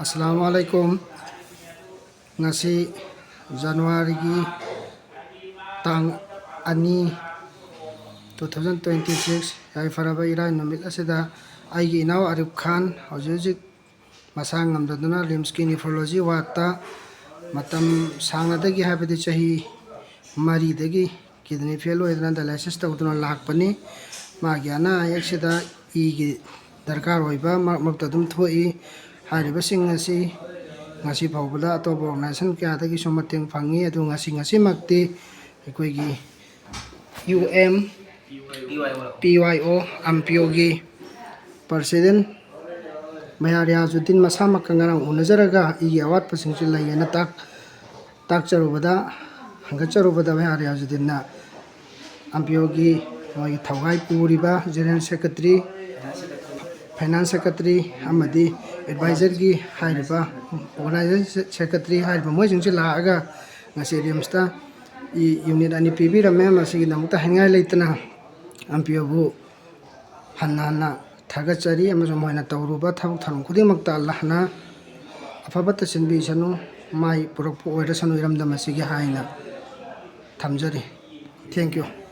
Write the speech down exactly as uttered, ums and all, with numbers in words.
ꯑꯁꯂꯥꯃꯨ ꯑꯂꯥꯏꯀꯨꯝ꯫ ꯉꯁꯤ ꯖꯅꯋꯥꯔꯤꯒꯤ ꯇꯥꯡ ꯑꯅꯤ, two thousand twenty six, ꯌꯥꯏꯐꯔꯕ ꯏꯔꯥꯏ ꯅꯨꯃꯤꯠ ꯑꯁꯤꯗ ꯑꯩꯒꯤ ꯏꯅꯥꯎ ꯑꯔꯤꯐ ꯈꯥꯟ ꯍꯧꯖꯤꯛ ꯍꯧꯖꯤꯛ ꯃꯁꯥ ꯉꯝꯗꯗꯨꯅ ꯔꯤꯝꯁꯀꯤ ꯅꯤꯐ꯭ꯔꯣꯂꯣꯖꯤ ꯋꯥꯔꯗꯇ ꯃꯇꯝ ꯁꯥꯡꯅꯗꯒꯤ, ꯍꯥꯏꯕꯗꯤ ꯆꯍꯤ ꯃꯔꯤꯗꯒꯤ ꯀꯤꯗꯅꯤ ꯐꯦꯜ ꯑꯣꯏꯗꯨꯅ ꯗꯥꯏꯂꯥꯏꯁꯤꯁ ꯇꯧꯗꯨꯅ ꯂꯥꯛꯄꯅꯤ꯫ ꯃꯥꯒꯤ ꯑꯅꯥ ꯑꯌꯦꯛꯁꯤꯗ ꯏꯒꯤ ꯗꯔꯀꯥꯔ ꯑꯣꯏꯕ ꯃꯔꯛ ꯃꯔꯛꯇ ꯑꯗꯨꯝ ꯊꯣꯛꯏ꯫ ꯍꯥꯏꯔꯤꯕꯁꯤꯡ ꯑꯁꯤ ꯉꯁꯤ ꯐꯥꯎꯕꯗ ꯑꯇꯣꯞꯄ ꯑꯣꯔꯒꯅꯥꯏꯖꯦꯁꯟ ꯀꯌꯥꯗꯒꯤꯁꯨ ꯃꯇꯦꯡ ꯐꯪꯉꯤ, ꯑꯗꯨ ꯉꯁꯤ, ꯉꯁꯤꯃꯛꯇꯤ ꯑꯩꯈꯣꯏꯒꯤ ꯌꯨ ꯑꯦꯝ ꯄꯤ ꯋꯥꯏ ꯑꯣ ꯑꯝꯄꯤꯌꯣꯒꯤ ꯄ꯭ꯔꯁꯤꯗꯦꯟ ꯃꯌꯥ ꯔꯤꯌꯥꯖꯨꯗꯤꯟ ꯃꯁꯥꯃꯛꯀ ꯉꯔꯥꯡ ꯎꯅꯖꯔꯒ ꯏꯒꯤ ꯑꯋꯥꯠꯄꯁꯤꯡꯁꯨ ꯂꯩꯌꯦꯅ ꯇꯥꯛ-, ꯇꯥꯛꯆꯔꯨꯕꯗ, ꯍꯪꯒꯠꯆꯔꯨꯕꯗ, ꯃꯌꯥ ꯔꯤꯌꯥꯖꯨꯗꯤꯟꯅ ꯑꯝꯄꯤꯌꯣꯒꯤ ꯃꯣꯏꯒꯤ ꯊꯧꯒꯥꯏ ꯄꯨꯔꯤꯕ ꯖꯦꯅꯔꯦꯜ ꯁꯦꯀ꯭ꯔꯦꯇꯔꯤ, ꯐꯥꯏꯅꯥꯟꯁ ꯁꯦꯀ꯭ꯔꯦꯇꯔꯤ ꯑꯃꯗꯤ ꯑꯦꯗꯚꯥꯏꯖꯔꯒꯤ ꯍꯥꯏꯔꯤꯕ, ꯑꯣꯔꯒꯅꯥꯏꯖꯔ ꯁꯦꯀ꯭ꯔꯦꯇꯔꯤ ꯍꯥꯏꯔꯤꯕ ꯃꯣꯏꯁꯤꯡꯁꯤ ꯂꯥꯛꯑꯒ ꯉꯁꯤ ꯔꯤꯝꯁꯇ ꯏ ꯌꯨꯅꯤꯠ ꯑꯅꯤ ꯄꯤꯕꯤꯔꯝꯃꯦ꯫ ꯃꯁꯤꯒꯤꯗꯃꯛꯇ ꯍꯥꯏꯅꯤꯡꯉꯥꯏ ꯂꯩꯇꯅ ꯑꯝꯄꯤꯌꯣꯕꯨ ꯍꯟꯅ ꯍꯟꯅ ꯊꯥꯒꯠꯆꯔꯤ, ꯑꯃꯁꯨꯡ ꯃꯣꯏꯅ ꯇꯧꯔꯨꯕ ꯊꯕꯛ ꯊꯧꯔꯝ ꯈꯨꯗꯤꯡꯃꯛꯇ ꯑꯜꯂꯥꯍꯅ ꯑꯐꯕꯇ ꯁꯤꯟꯕꯤꯁꯅꯨ, ꯃꯥꯏ ꯄꯨꯔꯛꯄ ꯑꯣꯏꯔꯁꯅꯨ ꯏꯔꯝꯗꯝ ꯑꯁꯤꯒꯤ ꯍꯥꯏꯅ ꯊꯝꯖꯔꯤ꯫ Thank you꯫